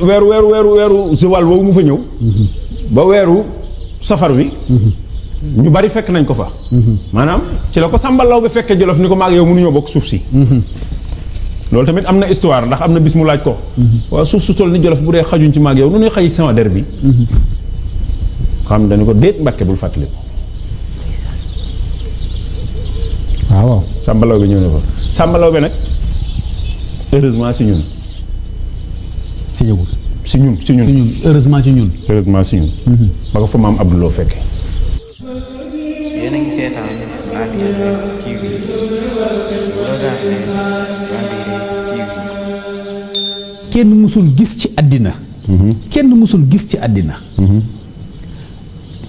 weeru Joal woowu mu fa ñëw ba weeru safar wi ñu bari fekk nañ ko fa maanaam ci la ko Samba Law bi fekkee Jolof ni ko maag yow mënuñoo bokk suuf si loolu tamit am na histoire ndax am na bis mu laaj ko waaw suuf su toll ni Jolof bu dee xajuñ ci maag yow nu ñuy xaj sama der bi xam dañu ko déet Mbàkke bul fàttali ko waaw Samba Law bi ñëw ne fa Samba Law bi nag heureusement si ñun si ñëwul si ñun heureusement ci ñun ba ko fa maam Abdouloo fekke yéen a ngi seetaan Latyr TV kenn musul gis ci àddina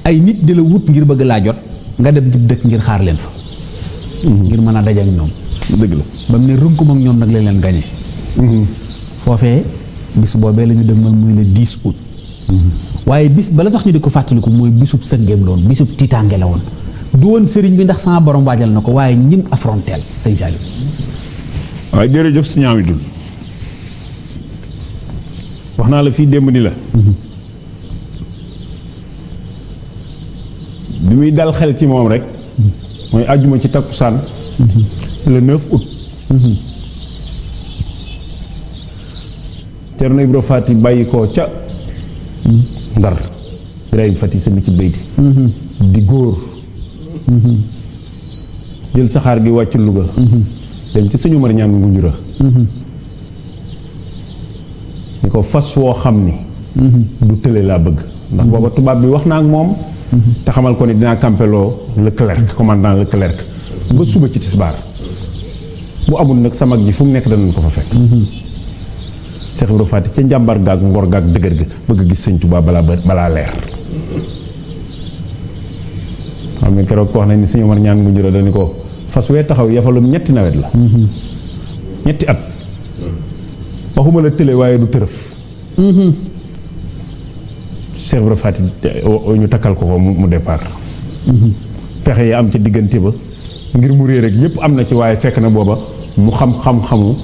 ay nit di la wut ngir bëgg laa jot nga dem di dëkk ngir xaar leen fa ngir mën a daje ak ñoom dëgg la ba mu ne rënkum ak ñoom nag la leen gañe foofee bis boobee la ñu dëgmal muy le 10 août waaye bis bala sax ñu di ko fàttaliku mooy bisub sëngeem loon bisub tiitaange la woon du woon sëriñ bi ndax sama borom waajal na ko waaye ñim affronteel sëñ Saliou waaye jërëjëf si ñaawi dul wax naa la fii démb ni la bi muy dal xel ci moom rek mooy àjjuma ci takkusaan le 9 août Cerno Ibra Faati bàyyi koo ca Ndar Ibrahima Fati sami ci bayti di góor jël saxaar gi wàcc Louga dem ci suñu mar ñaan ngunjura ni ko fas woo xam ni du tële laa bëgg ndax booba tubaab bi wax naa ak moom te xamal ko ni dinaa campeloo Leclerc commandant Leclerc ba suba ci tisbaar bu amul nag sa mag ji fu mu nekk danañ ko fa fekk Cheikh Ibra Faty ca njàmbar gaag ngor gaag dëgër ga bëgg gis sëñ Tuubaa balaa leer xam ne keroog ko wax nañ ni sëñ Omar ñaan ngu njura dañu ko fas wee taxaw yafalum ñetti nawet la ñetti at waxuma la tële waaye du tërëf Cheikh Ibra Faty ñu takkal ko mu départ pexe yi am ci diggante ba ngir mu réer rek yépp am na ci waaye fekk na booba mu xam-xamu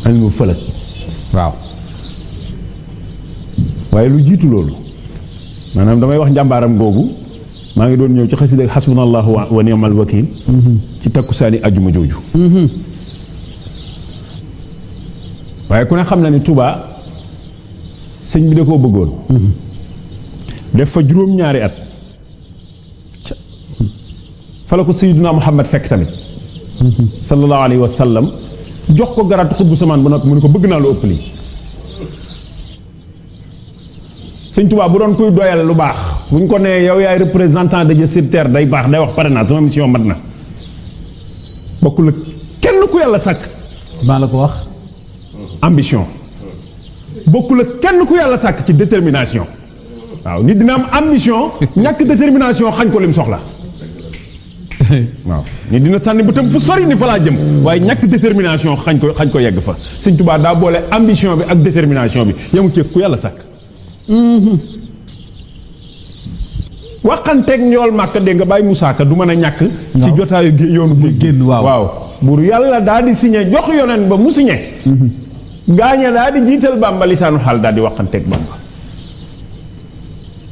ilmu fëlëk waaw waaye lu jiitu loolu maanaam damay wax njàmbaaram googu maa ngi doon ñëw ci xasida xasbunallahu wa ni'mal wakiil ci takkusaani ajuma jooju waaye ku ne xam na ni Touba sëñ bi da koo bëggoon def fa juróom-ñaari at fa la ko Sayyiduna Muhammad fekk tamit sallallahu alayhi wa sallam jox ko garaatu xutbu samaan ba noppi mu ne ko bëgg naa lu ëpp lii sëñ Tuubaa bu doon kuy doyal lu baax bu ñu ko nee yow yaay représentant de Dieu sur terre day baax day wax pare naa sama mission mat na bokkul ak kenn ku yàlla sàkk maa la ko wax ambition bokkul ak kenn ku yàlla sàkk ci détermination waaw nit dina am ambition ñàkk détermination xañ ko lim soxla waaw nit dina sànni bu tam fu sori ni fa laa jëm waaye ñàkk détermination xañ ko yegg fa sëñ Tuubaa daa boole ambition bi ak détermination bi yemu ci ku yàlla sàkk waxanteeg ñool màkk dégg nga bàyyi Moussa Ka du mën a ñàkk ci jotaayu yoonu génn waaw buur yàlla daa di signé jox yoneen ba mu signé gaaña daa di jiital Bàmba lisaanu xaal daa di waxanteeg Bàmba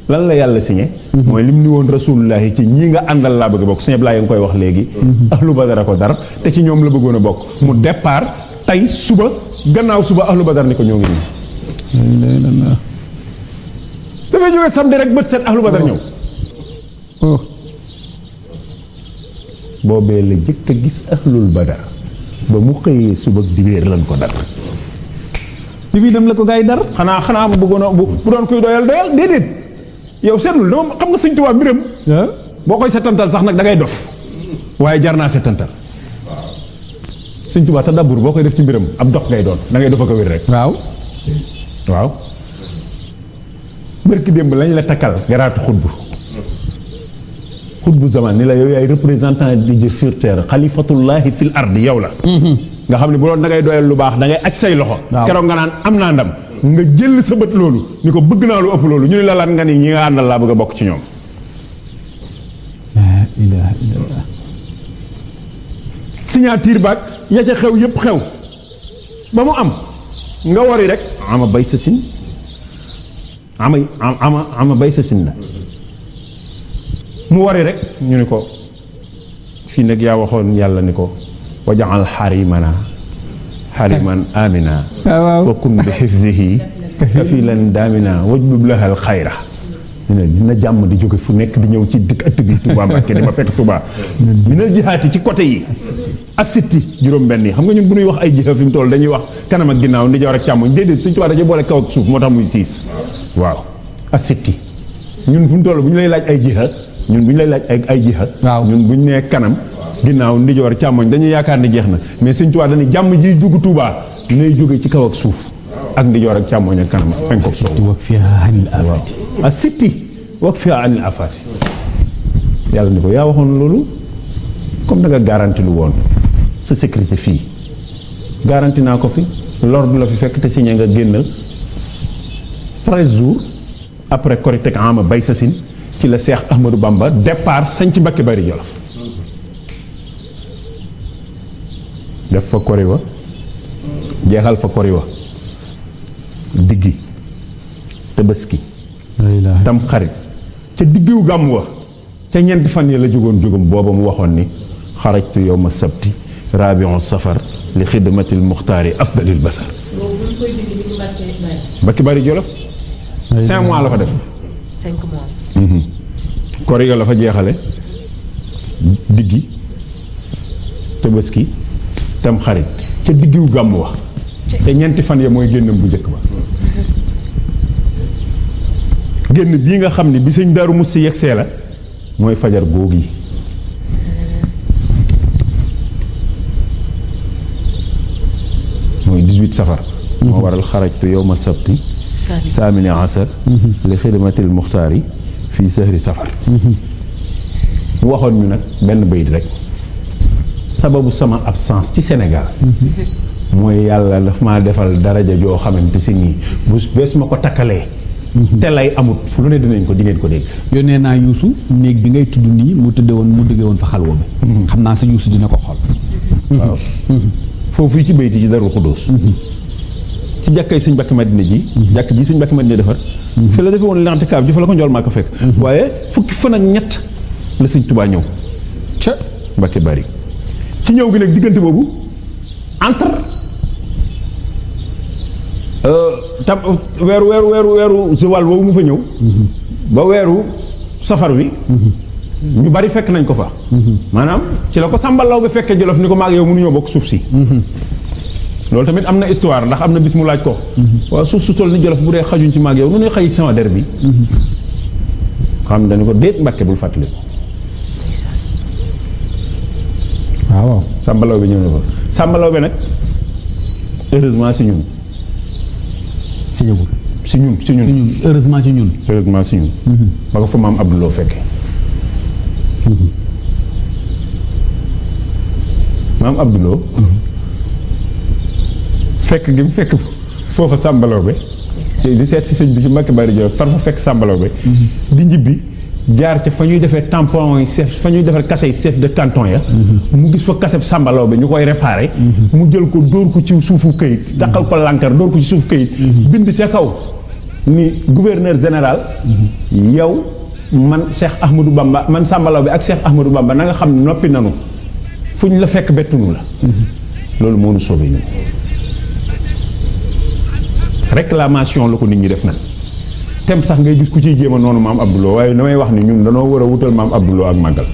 lan la yàlla signé mooy lim ni woon rasulullahi ci ñii nga àndal laa bëgg a bokk sëñ Ablaye nga koy wax léegi ahlu badara ko dar te ci ñoom la bëggoon a bokk mu départ tey suba gannaaw suba ahlu badar ni ko ñoo ngi nii dafay jógee samedi rek bët set ahlu badar ñëw boobee la jëkk a gis ahlul badar ba mu xëyee suba dibéer lan ko dar bi muy dem la ko gaa yi dar xanaa bu bëggoon a bu doon koy doyal déedéet yow seetlul dama xam nga sëñ Tuubaa mbiram boo koy setantal sax nag da ngay dof waaye jar naa setantal sëñ Tuubaa te dabur boo koy def ci mbiram ab dox ngay doon da ngay dof ak a wér rek waaw bërki démb lañ la takkal garaatu xutbu zaman ni la yow yaay représentant di Dieu sur terre xalifatullahi fil ardi yow la nga xam ne bu doon da ngay doyal lu baax da ngay aj say loxo keroog nga naan am naa ndam nga jël sa bët loolu ni ko bëgg naa lu ëpp loolu ñu ne la lan nga ni ñi nga àndal laa bëgg a bokk ci ñoom la ilaha illallah signature baag ya ca xew yépp xew ba mu am nga wari rek ama bay sa sin ama bay sa sin la mu wari rek ñu ni ko fii nag yaa waxoon yàlla ni ko wajaal xarimana xariman amina wa kun bi xifzihi kafilan daamina wajlub lahal xayra ñu ne dina jàmm di jóge fu nekk di ñëw ci dëkk ëtt bi Touba Mbacké di ma fekk Touba minal jihaati ci côté yi asitti juróom-benn yi xam nga ñun bu ñuy wax ay jiha fi mu toll dañuy wax kanam ak ginnaaw ndijoor ak càmmoñ déedéet Sëñ Tuubaa dañuy boole kaw ak suuf moo tax muy 6 waaw asitti ñun fu mu toll bu ñu lay laaj ay jiha ñun bu ñu lay laaj ay jiha ñun bu ñu nee kanam ginnaaw ndijoor càmmoñ dañuy yaakaar ni jeex na mais Sëñ Tuubaa dañuy jàmm ji dugg Touba nay jóge ci kaw ak suuf ak ndijoor ak càmmoñ ak kanam penk ak sow a sitti wak fi anil afaati yàlla ni ko yaa waxoon loolu comme da nga garanti lu woon sa sécurité fii garanti naa ko fi lor du la fi fekk te signé nga génnal 13 jours après Korité ama bay sa sin ci la Seex Ahmadou Bamba départ sañ ci Mbacké Bari Jolof def fa kori wa jeexal fa kori wa diggi Tabaski tam xarit ca diggiw gàmm wa ca ñeenti fan yi la jógoon booba mu waxoon ni xarajtu yawma sabti rabion safar li xidmatil muxtaari afdalil basar Mbacké Bari Jolof 5 mois la fa def 5 mois kori la fa jeexale diggi Tabaski tam xarit ca diggiw gàmm wa ca ñeenti fan ya mooy génnam bu njëkk ba génn bii nga xam ne bi sëñ Daaru Musti yegsee la mooy fajar góog yi mooy 18 safar moo waral xarajtu yawma sabti saamini asar li xidmatil muxtaari fii sahri safar mu waxoon ñu nag benn bayit rek sababu sama absence ci Sénégal mooy yàlla daf maa defal daraja joo xamante si nii bu bees ma ko takkalee te lay amut fu lu ne dinañ ko di ngeen ko dégg. yónnee naa Youssou néeg bi ngay tudd nii mu tëddee woon fa xalwa bi. xam naa sa Youssou dina ko xool. waaw foofu yi ci bayti ci Darou Khoudoss. ci jàkkay sëñ Mbacké Madina ji. jàkk ji sëñ Mbacké Madina defar. fi la defee woon l'antikaaf ji fa la ko njool maa ko fekk. waaye fukki fan ak ñett la sëñ Touba ñëw. ca Mbacké Bari ci ñëw gi nag diggante boobu entre. tam weeru Joal boobu mu fa ñëw ba weeru safar wi ñu bari fekk nañ ko fa maanaam ci la ko sàmbalaw bi fekkee Jolof ni ko maag yow mënuñoo bokk suuf si loolu tamit am na histoire ndax am na bis mu laaj ko waaw suuf su toll ni Jolof bu dee xajuñ ci maag yow nu ñuy xëy sama der bi xam dañu ko déet Mbacké bul fàttali ko waaw sàmbalaw bi ñëw na fa sàmbalaw bi nag heureusement si ñun si ñun heureusement ci ñun ba ko fa maam Abdouloo fekke maam Abdouloo fekk gi mu fekk foofa sàmbalaw be di seet si sëñ bi ci Mbacké Bari Jolof far fa fekk sàmbalaw be di njibbi jaar ca fa ñuy defee tampon yi chef fa ñuy defee kase yi chef de canton ya mu gis fa kaseb sàmbalaw bi ñu koy réparé mu jël ko dóor ko ci suufu këyit taqal ko lànkar dóor ko ci suufu këyit bind ca kaw ni gouverneur général yow man Cheikh Ahmadou Bamba man sàmbalaw bi ak Cheikh Ahmadou Bamba na nga xam ne noppi nanu fu ñu la fekk bettunu la loolu moo nu sauvé ñu réclamation la ko nit ñi def nag tem sax ngay gis ku ciy jéema noonu maam Abdouloo waaye damay wax ni ñun danoo war a wutal maam Abdouloo ak màggal.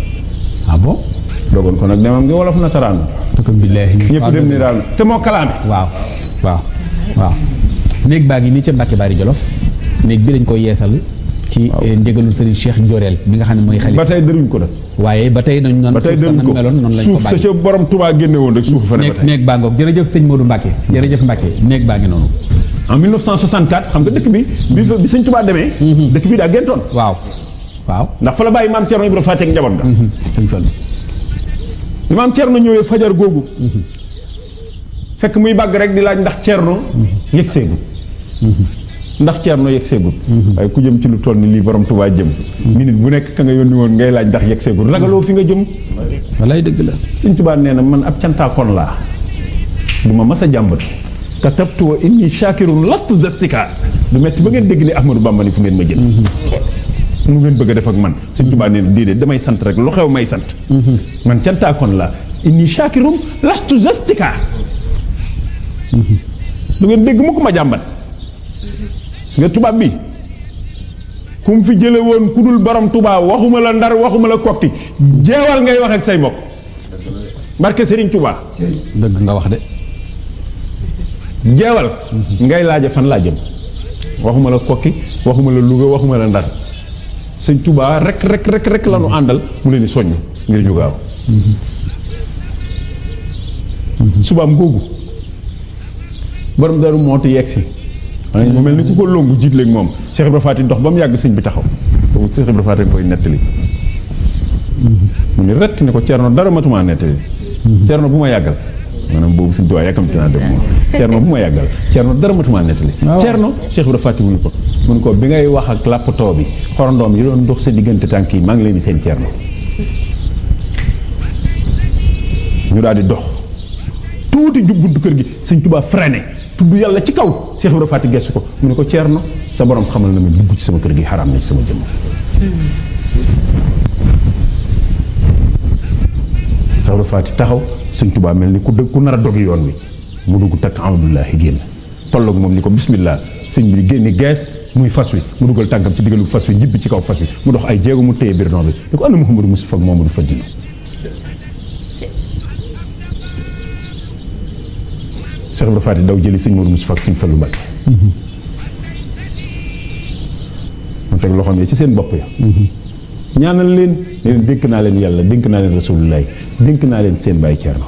ah bon. dogoon ko nag demam ngi wolof nasaraan. dëkk billaahi ñëpp dem ni daal te moo kalaame. waaw néeg baa ngi nii ca Mbacké Bari Jolof néeg bi dañ koy yeesal ci ndégalul Serigne Cheikh Ndiorel mi nga xam ne mooy xalifa. ba tey dëruñ ko nag. waaye ba tey nañ noonu suuf sa nan meloon noonu lañ ko bàyyi suuf sa ca borom Touba génne woon rek suuf fa ne ba tey néeg baa ngoog jërëjëf sëñ Modou Mbacké jërëjëf Mbacké néeg baa ngi noonu. en 1964 xam nga dëkk bi bi sëñ Touba demee. dëkk bi daa géntoon. waaw ndax fa la bàyyi maam Thierno Ibrahima Faty ak njaboot ga. sëñ Fall. bi maam Thierno ñëwee fajar googu. fekk muy bàgg rek di laaj ndax Thierno yegg seegul. ndax Thierno yegg seegul. waaye ku jëm ci lu toll ni lii borom Touba jëm. minute bu nekk ka nga yónni woon ngay laaj ndax yegg seegul ragaloo fi nga jëm. walaay dëgg la. sëñ Touba nee na man ab cantaakoon laa du ma mas a jàmbatu katabtu wa inni shakirun lastu zastika du metti ba ngeen dégg ni Ahmadou Bamba ni fu ngeen ma jël nu ngeen bëgg a def ak man Sëñ Tuubaa nee na déedéet damay sant rek lu xew may sant man cantaakoon la inni shakirun lastu zastika du ngeen dégg mu ko ma jàmbat su nga tubaab bi ku mu fi jële woon ku dul borom Tuubaa waxuma la Ndar waxuma la Kokki jeewal ngay wax ak say mbokk barke Serigne Touba dëgg nga wax de jeewal ngay laaja fan laa jëm waxuma la Kokki waxuma la Louga waxuma la Ndar Sëñ Touba rek la nu àndal mu leen di soññ ngir ñu gaaw subaam googu borom Daaru Muxti yegg si mu mel ni ku ko longu jiit léegi moom Cheikh Ibra Faty dox ba mu yàgg sëñ bi taxaw boobu Cheikh Ibra Faty koy nettali mu ni rett ne ko Cerno dara matuma nettali Cerno bu ma yàggal maanaam boobu Sëñ Tuubaa yàkkamti naa dem moom Cerno bu ma yàggal Cerno dara matuma nettali Cerno Cheikh Ibra Faty wuyu ko mu ne ko bi ngay wax ak làppatoo bi xorondoom yi doon dox sa diggante tànk yi maa ngi leen di seen Cerno ñu daal di dox tuuti jub buntu kër gi Sëñ Tuubaa freiné tudd yàlla ci kaw Cheikh Ibra Faty gestu ko mu ne ko Cerno sa borom xamal na ma dugg ci sama kër gi xaraam na ci sama jëmm Cheikh Ibra Faty taxaw Sëñ Tuubaa mel ni ku nar a dogi yoon wi mu dugg takk Abdullahi génn tolloog moom ni ko bismillah sëñ bi génni gees muy fas wi mu dugal tànkam ci diggalu fas wi njibbi ci kaw fas wi mu dox ay jéego mu téye biir noonu bi ni ko ana Mouhamadou Moustapha ak Mamadou Fadilou Cheikh Ibra Faty daw jëli sëñ Mamadou Moustapha ak sëñ Fallu Mbàkke mu teg loxoom yi ci seen bopp ya ñaanal leen dénk naa leen yàlla dénk naa leen rasulullaay dénk naa leen seen bàyyi Cerno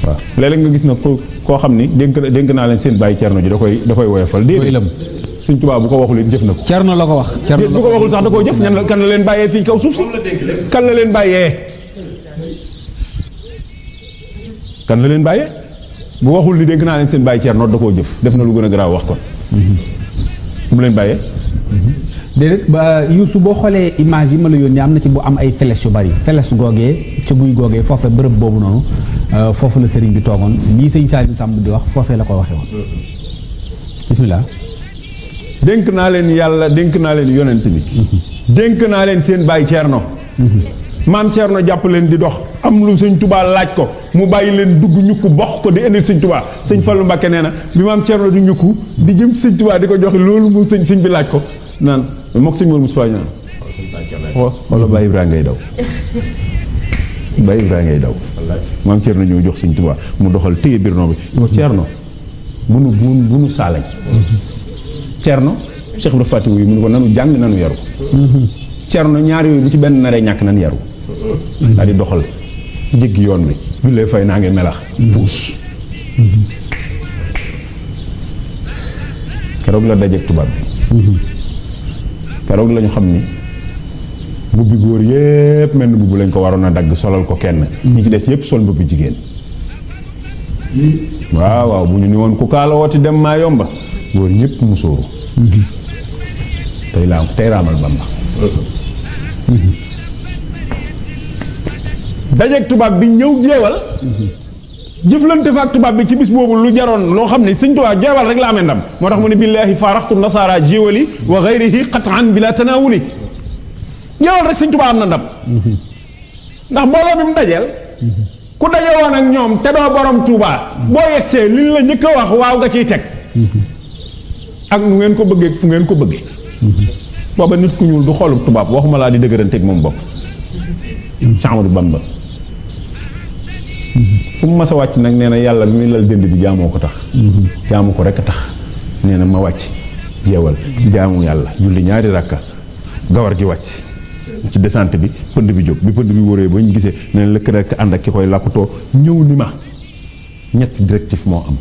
waaw léeg-léeg nga gis na koo xam ni dénk naa leen seen bàyyi Cerno ji da koy woyofal déedéet Sëñ Tuubaa bu ko waxul it jëf na ko Cerno la ko wax Cerno bu ko waxul sax da koo jëf kan la leen bàyyee fii kaw suuf si kan la leen bàyyee bu waxul ni dénk naa leen seen bàyyi Cerno da koo jëf def na lu gën a garaaw wax kon mu leen bàyyee déedéet ba Youssou boo xoolee image yi ma la yónnee am na ci bu am ay feles yu bari feles googee ca guy googee foofee bërëb boobu noonu foofu la sëriñ bi toogoon lii sëñ Saliou Samb di wax foofee la ko waxee woon bismillah dénk naa leen yàlla dénk naa leen yonent bi dénk naa leen seen bàyyi Cerno maam Cerno jàpp leen di dox am lu sëñ Tubaa laaj ko mu bàyyi leen dugg ñukku box ko di indil sëñ Tubaa sëñ Fallu Mbàkke nee na bi maam Cerno di ñukku di jëm sëñ Tubaa di ko joxe loolu mu sëñ bi laaj ko naan mook sëñ Mor Moussa ñaan wala Baye Ibrahima ngay daw Baye Ibrahima ngay daw maam Cerno ñëw jox sëñ Tubaa mu doxal téye biir noo bi ñu ko Cerno bu nu saalañ Cerno Cheikh Ibra Faty wuyu mu ne ko nanu jàng nanu yaru Cerno ñaar yooyu bu ci benn naree ñàkk nan yaru daal di doxal jéggi yoon bi jullee fay naa ngi melax puus keroog la dajeek tubaab bi keroog la ñu xam ni mbubbi góor yépp mel ni mbubb lañ ko waroon a dagg solal ko kenn ñi ci des yépp sol mbubbi jigéen waaw bu ñu ni woon ku kaala wooti dem maa yomba góor ñépp musóoru tey raamal Bamba dajeek tubaab bi ñëw jeewal jëflante fa ak tubaab bi ci bis boobu lu jaroon loo xam ne sëñ Tuubaa jeewal rek la amee ndam moo tax mu ne billaahi faaraxtu nasaara jéewali wa gayrihi qatan bila tanawuli jeewal rek sëñ Tuubaa am na ndam ndax mbooloo bi mu dajeel ku daje woon ak ñoom te doo borom Tuubaa boo yegsee li la njëkk a wax waaw nga ciy teg ak nu ngeen ko bëggee fu ngeen ko bëggee booba nit ku ñuul du xoolub tubaab waxuma laa di dëgëranteeg moom bopp Cheikh Ahmadou Bamba fu mu mas a wàcc nag nee na yàlla bi muy lal dënd bi jaamoo ko tax jaamu ko rek a tax nee na ma wàcc jeewal jaamu yàlla julli ñaari rakka gawar gi wàcc ci descente bi pënd bi jóg bi pënd bi wóoree ba ñu gisee nee na lëkk rek ànd ak ki koy làppatoo ñëw ni ma ñetti directif moo am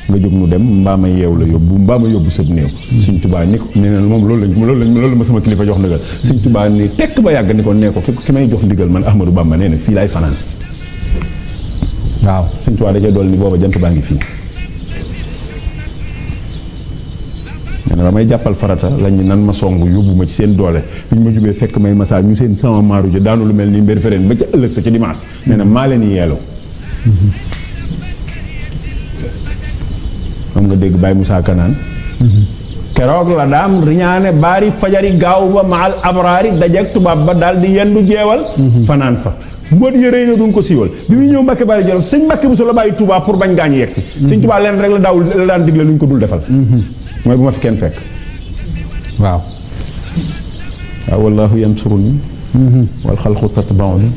nga jóg nu dem mbaa ma yeew la yóbbu mbaa ma yóbbu sëb néew Sëñ Tuubaa ni ko nee na moom loolu ma sama kilifa jox ndigal Sëñ Tuubaa ni tekk ba yàgg ni ko nee ko ki may jox ndigal man Ahmadou Bamba nee na fii laay fanaan waaw Sëñ Tuubaa da cee dool ni booba jant baa ngi fii nee na damay jàppal farata lañ ni nan ma song yóbbu ma ci seen doole bi ñu ma jubee fekk may masaa ñu seen sama maaru ji daanu lu mel ni mbir fereen ba ca ëllëg sa ca dimanche nee na maa leen yeeloo moom nga dégg Baye Moussa Kanaan keroog la daam riñaane baari fajari gaaw ba maal abraari dajeeg tubaab ba daal di yendu jeewal fanaan fa mbóot yërëy na duñ ko siiwal bi muy ñëw Mbàkke Bari Jolof sëñ Mbàkke Buso la bàyyi Touba pour bañ gaañu yegsi sëñ Touba leen rek la daan digle lu ñu ko dul defal mooy bu ma fi kenn fekk waaw wallahu yansuruni wal xalqu tatbauni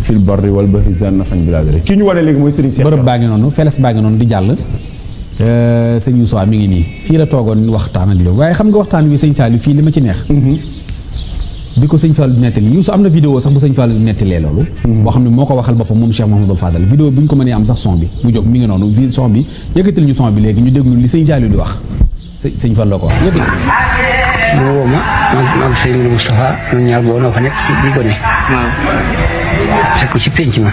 fil barri wal bahri zanna fañ bilaadari kii ñu wane léegi mooy Serigne Cheikh bërëb baa ngi noonu feles baa ngi noonu di jàll sëñ Youssou mi ngi nii fii la toogoon waxtaan ak loolu waaye xam nga waxtaan wi sëñ Saliou fii li ma ci neex bi ko sëñ Fallou di nettali Youssou am na vidéo sax bu sëñ Fallou di nettalee loolu boo xam ne moo ko waxal boppam moom Cheikh Mouhamadou Fadal vidéo bi ñu ko mënee am sax son bi mu jóg mi ngi noonu vi son bi yëkkatil ñu son bi léegi ñu déglu li sëñ Saliou di wax sëñ Fallou ko wax yëkkatil moo woo ma maag sëñ Moustapha ñun ñaar boo noo fa nekk ci di gone fekk ko ci penc ma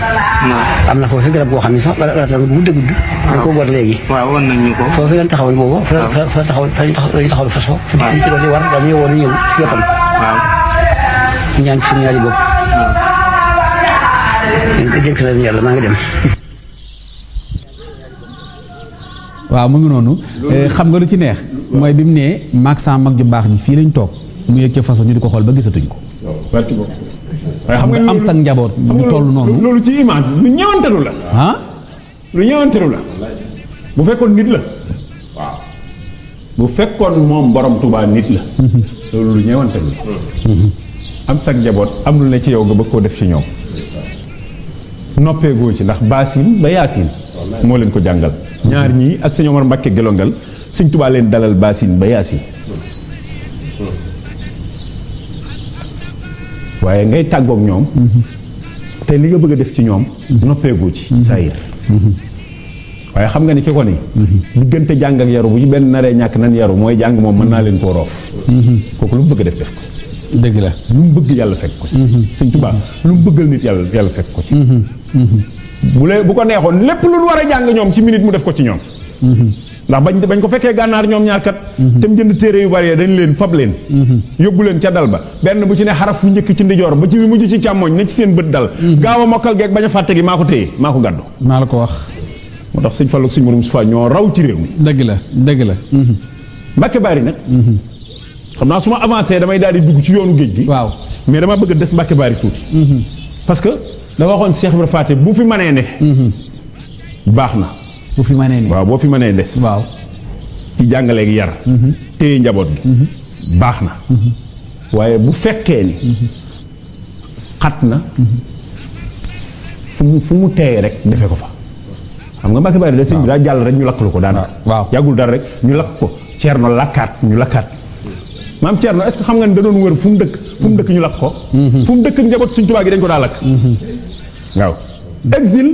am na foofu garab goo xam ne sax garab bu gudd gudd dañ ko war léegi waaw wan nañ ñu ko foofu lañ taxawal boobu fa taxawal fas fa ci ko di war dañu woon ñëw ci wetam waaw ñaan ci ñaari bopp dañ ko jënk leen yàlla maa ngi dem waaw mu ngi noonu xam nga lu ci neex mooy bi mu nee maag sa mag ju baax ji fii lañ toog mu yëg ca façon ñu di ko xool ba gisatuñ ko waaye xam nga am sax njaboot ñu toll noonu loolu ci image lu ñëwantalu la lu ñëwantalu la bu fekkoon nit la waaw bu fekkoon moom borom Touba nit la loolu lu ñëwantalu la am sax njaboot am lu ne ci yow nga bëgg koo def ci ñoom noppeegoo ci ndax Baasin ba Yaasin moo leen ko jàngal ñaar ñii ak sëñ Omar Mbàkke gelongal sëñ Touba leen dalal Baasin ba Yaasin waaye ngay tàggoog ñoom te li nga bëgg a def ci ñoom noppeegoo ci saayir waaye xam nga ni ki ko ni diggante jàng ak yaru bu ci benn naree ñàkk nan yaru mooy jàng moom mën naa leen koo roof kooku lu mu bëgg a def ko dëgg la lu mu bëgg yàlla fekk ko ci sëñ Touba lu mu bëggal nit yàlla fekk ko ci bu ko neexoon lépp lu war a jàng ñoom ci minute mu def ko ci ñoom ndax bañ ko fekkee gànnaar ñoom ñaar kat te mu jënd téere yu bari dañ leen fab leen yóbbu leen ca dal ba benn bu ci ne xaraf fu njëkk ci ndijoor ba ci bi mujj ci càmmoñ ne ci seen bët dal gaaw a mokkal geeg bañ a fàtte gi maa ko téye maa ko gàddu maa la ko wax moo tax sëñ Fallou ak sëñ Mourou Moustapha ñoo raw ci réew mi dëgg la Mbàkke Bari nag xam naa su ma avancé damay daal di dugg ci yoonu géej gi waaw mais dama bëgg a des Mbàkke Bari tuuti parce que dafa waxoon Cheikh Ibrahima Faty bu fi mënee ne baax na bu fi mënee ne waaw boo fi mënee des waaw ci jàngaleeg yar téye njaboot gi baax na waaye bu fekkee ni xat na fu mu teeye rek defee ko fa xam nga Mbàkke Bari de sëñ bi daa jàll rek ñu lakkalu ko daanaka waaw yàggul dara rek ñu lakk ko Ceerno lakkaat ñu lakkaat maam Ceerno est-ce que xam nga ne da doon wër fu mu dëkk ñu lakk ko fu mu dëkk njaboot Sëñ Tuubaa gi dañ ko daa lakk waaw exil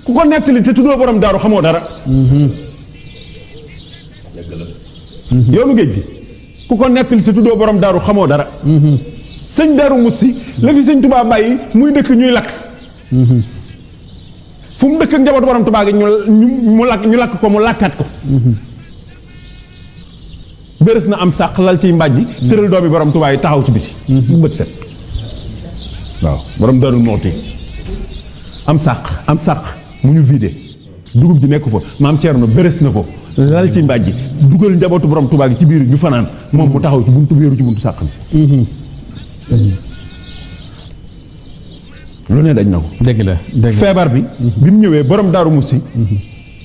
ku ko nettali te tuddoo borom daaru xamoo dara yoonu géej gi ku ko nettali te tuddoo borom daaru xamoo dara sëñ Daaru Musti la fi Sëñ Tuubaa bàyyi muy dëkk ñuy lakk fu mu dëkk njaboot borom Tuubaa gi ñu lakk ko mu lakkaat ko bërës na am sàq lal ciy mbàjji tëral doomi borom Tuubaa yi taxaw ci biti bu bët set waaw borom Daaru Muxti am sàq mu ñu vidé dugub ji nekk fa maam Ceerno bërës na ko lal ci mbàjji dugal njabootu borom Tuubaa gi ci biir ñu fanaan moom mu taxaw ci buntu wéeru ci buntu sàq bi lu ne dañ na ko dëgg la feebar bi bi mu ñëwee borom Daaru Musti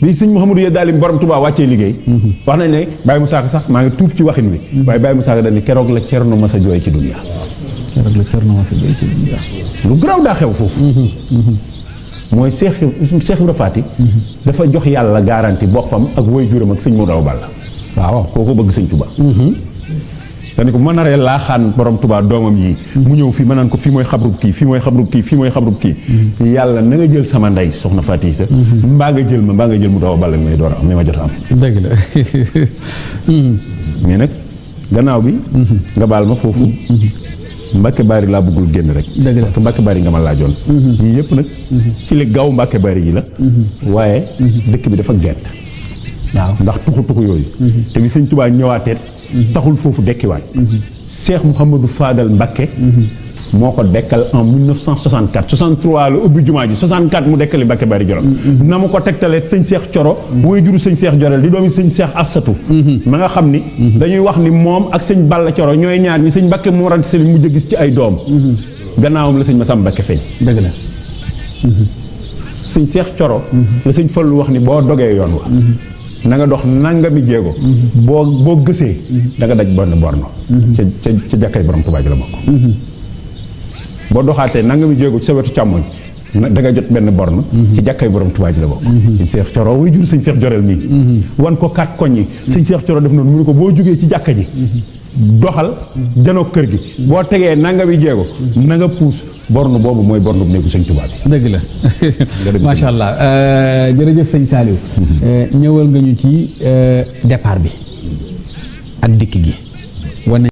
bi sëñ Mouhamadou Yadalim borom Touba wàccee liggéey wax nañ ne Baye Moussa Ka sax maa ngi tuub ci waxin wi waaye Baye Moussa Ka dañ ne keroog la Cerno Masa jooy ci dunya lu garaaw daa xew foofu mooy Cheikh Ibrahima Faty dafa jox yàlla garanti boppam ak waajuram ak sëñ Modou Awa Balla waaw kooku bëgg sëñ Touba dañ ko ma naree laaxaan borom Touba doomam yi mu ñëw fii ma naan ko fii mooy xabrub kii fii mooy xabrub kii fii mooy xabrub kii yàlla na nga jël sama ndey soxna Faty sa mbaa nga jël mu Awa Balla may door a am mi ma jot a am dëgg la mais nag gannaaw bi nga baal ma foofu Mbàkke Bari laa bëggul génn rek parce que Mbàkke Bari nga ma laajoon yii yëpp nag ci li gaaw Mbàkke Bari yi la waaye dëkk bi dafa gent waaw ndax tuxu yooyu te bi sëñ Touba ñëwaateet taxul foofu dekkiwaat Cheikh Mouhamadou Fadal Mbacké moo ko dekkal en 1964 63 la ubbi jumaa ji 64 mu dekkali Mbàkke Bari Jolof na mu ko tegtalee sëñ Seex Coro way juru sëñ Seex Jorel di doomi sëñ Seex Afsatu ma nga xam ni dañuy wax ni moom ak sëñ Balla Coro ñooy ñaar ñi sëñ Mbàkke Mor Anta Sali mujj a gis ci ay doom gannaawam la sëñ Masamba Mbàkke feeñ dëgg la sëñ Seex Coro la sëñ Fallu wax ni boo dogee yoon wa na nga dox nangami jéego boo gësee da nga daj bonn borno ca jàkkay borom Tuubaa ji la bokk boo doxaatee nangami jéego ci sa wetu càmmoñ da nga jot benn borne ci jàkkay borom Tuubaa ji la bokk sëñ Seex Coro way jur sëñ Seex Jorel mii wan ko 4 koñ yi sëñ Seex Coro def noonu mu ne ko boo jógee ci jàkka ji doxal janoo kër gi boo tegee nangami jéego na nga puus borne boobu mooy borne bu néegu sëñ Tuubaa bi dëgg la macha allah jërëjëf sëñ Saliou ñëwal nga ñu ci départ bi ak dikk gi wane